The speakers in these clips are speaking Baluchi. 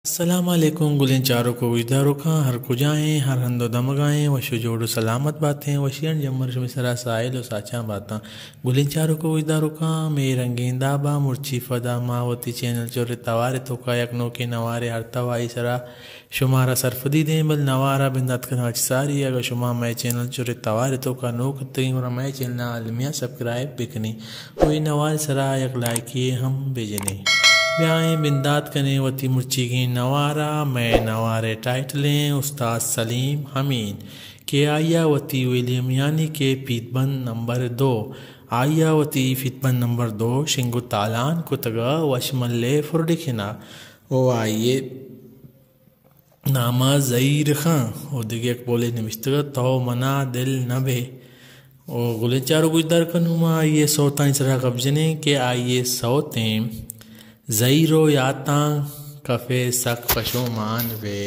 السلام علیکم گلیں چاروک و گوشداروکاں، ہر کجا ایں، ہر ہند و دمگا ایں، وش و جوڑ و سلامت باتیں، وشیانی جمر شمے سرا ساہیل و ساچان باتاں۔ گلیں چاروک و گوشداروکاں، مئے رنگیں دابا مرچی پدا ما وتی چینل چر توار توکا یک نوکیں نوارے آرتا و آئی سرا شمارا سرپدی دیں، بل نوارا بندات کنگا چہ ساری اگاں شما مئے چینل چر توار توکا نوک اتگیں گڑا مئے چینلا المیاں سبسکرائب بکنیں و اے نوار سرا یک لائکے ہم بجنیں۔ بیائیں بندات کنیں وتی مرچیگیں نوارا۔ مئے نوارے ٹائٹلیں استاد سلیم امین کہ آئیا وتی ویلیم یعنی کہ پیت بند نمبر دو، آئیا وتی پیت بند نمبر دو شنگ و تالان کتگا وش ملے پروڈکشنا و آئیے ناما زہیر خان و دگہ یک بولے نبشتگ ات، تو منا دل نہ بے۔ و گلیں چاروک و گوشداروکاں، نوں ما آئی ءِ سوتانی سرا گپ جنیں کہ آئی ءِ سوتیں زہیر و یاتاں کفے سک پشومان بے۔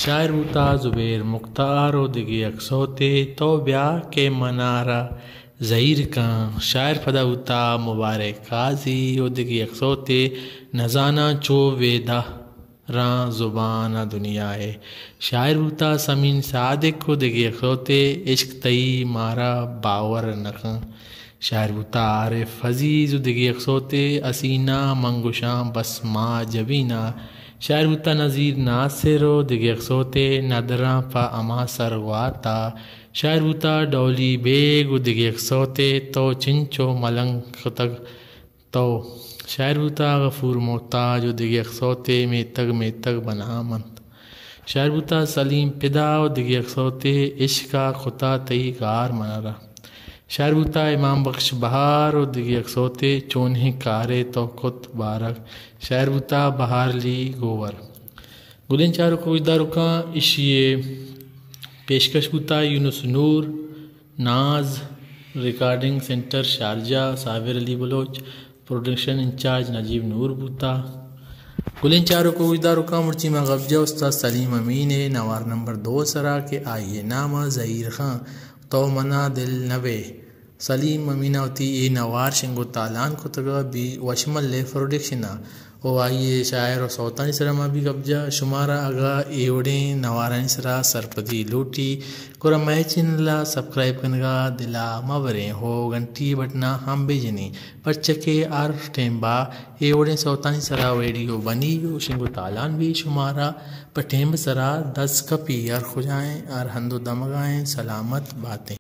شاعر بوتا زبیر مختار و دگہ یک سوتے تو بیا کہ منارا زہیر کن۔ شاعر پدا بوتا مبارک قاضی و دگہ یک سوتے نزاناں چو ویدہ راں زبان ءَ دنیا ءِ۔ شاعر بوتا سمین صادق و دگہ یک سوتے عشق تئی مارا باور نہ کن۔ شاعر بوتا عارف عزیز و دگہ یک سوتے حسینہ من گشاں بس ما جبینہ۔ شاعر بوتا نذیر ناصر و دگہ یک سوتے ندراں پہ ہما سرگواتا۔ شاعر بوتا ڈولی بیگ و دگہ یک سوتے تو چنچو ملنگ کتگ۔ تو۔ شاعر بوتا غفور محتاج و دگہ یک سوتے میتگ میتگ بنام انت۔ شاعر بوتا سلیم پدا و دگہ یک سوتے عشقا کتا تئی گار منارا۔ شاعر بوتا امام بخش بہار و دگہ یک سوتے چونیں کارے تو کت بارگ۔ شاعر بوتا بہار علی گوہر۔ گلیں چاروک و گوشداروکاں، اشی ءِ پیشکش بوتا یونس نور، ناز ریکارڈنگ سینٹر شارجہ، صابر علی بلوچ، پروڈکشن انچارج نجیب نور بوتا۔ گلیں چاروک و گوشداروکاں، مرچی ما گپ جا استاد سلیم امین ءِ نوار نمبر دو سرا کہ آئی ءِ نام ءَ زہیر خان تو منا دل نہ بے۔ سلیم امین ءَ وتی اے نوار شنگ و تالان کتگ ءَ بی وشمل ءِ پروڈکشن ءَ و آئی ءِ شاعر و سوتانی سرا ما بی گپ جا۔ شمارا اگاں اے وڑیں نوارانی سرا سرپدی لوٹی گڑا مئے چینل ءَ سبسکرائب کنگا دلا مہ بریں ہو گھنٹی بٹنا ہم بجنیں، پرچہ کہ ہر ٹیمبا اے وڑیں سوتانی سرا ویڈیو بنی و شنگ و تالان بی شمارا پہ ٹیم سرا دست کپی۔ ہر کجائیں، ہر ہند و دمگائیں، سلامت باتیں۔